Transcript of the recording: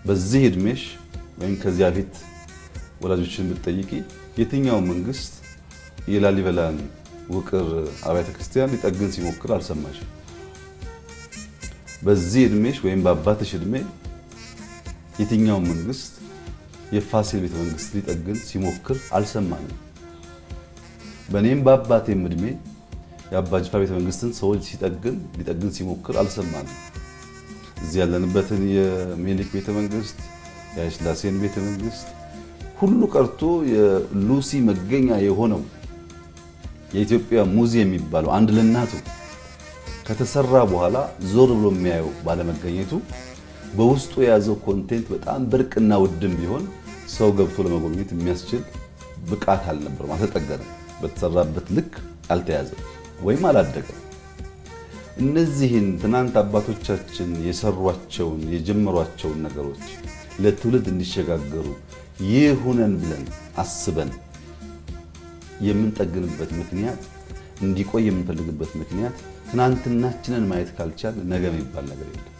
በዚህ እድሜሽ ወይም ከዚያ በፊት ወላጆችን ብትጠይቂ የትኛው መንግስት የላሊበላን ውቅር አብያተ ክርስቲያን ሊጠግን ሲሞክር አልሰማሽም። በዚህ እድሜሽ ወይም በአባትሽ እድሜ የትኛው መንግስት የፋሲል ቤተ መንግስት ሊጠግን ሲሞክር አልሰማንም። በእኔም በአባቴም እድሜ የአባ ጅፋር ቤተ መንግስትን ሰዎች ሲጠግን ሊጠግን ሲሞክር አልሰማንም። እዚህ ያለንበትን የሚኒሊክ ቤተ መንግስት፣ የኃይለሥላሴን ቤተ መንግስት ሁሉ ቀርቶ የሉሲ መገኛ የሆነው የኢትዮጵያ ሙዚየም የሚባለው አንድ ለእናቱ ከተሰራ በኋላ ዞር ብሎ የሚያየው ባለመገኘቱ በውስጡ የያዘው content በጣም ብርቅና ውድም ቢሆን ሰው ገብቶ ለመጎብኘት የሚያስችል ብቃት አልነበረም። አልተጠገነም። በተሰራበት ልክ አልተያዘም ወይም አላደገም። እነዚህን ትናንት አባቶቻችን የሰሯቸውን የጀመሯቸውን ነገሮች ለትውልድ እንዲሸጋገሩ ይሁነን ብለን አስበን የምንጠግንበት ምክንያት፣ እንዲቆይ የምንፈልግበት ምክንያት፣ ትናንትናችንን ማየት ካልቻል ነገ የሚባል ነገር የለም።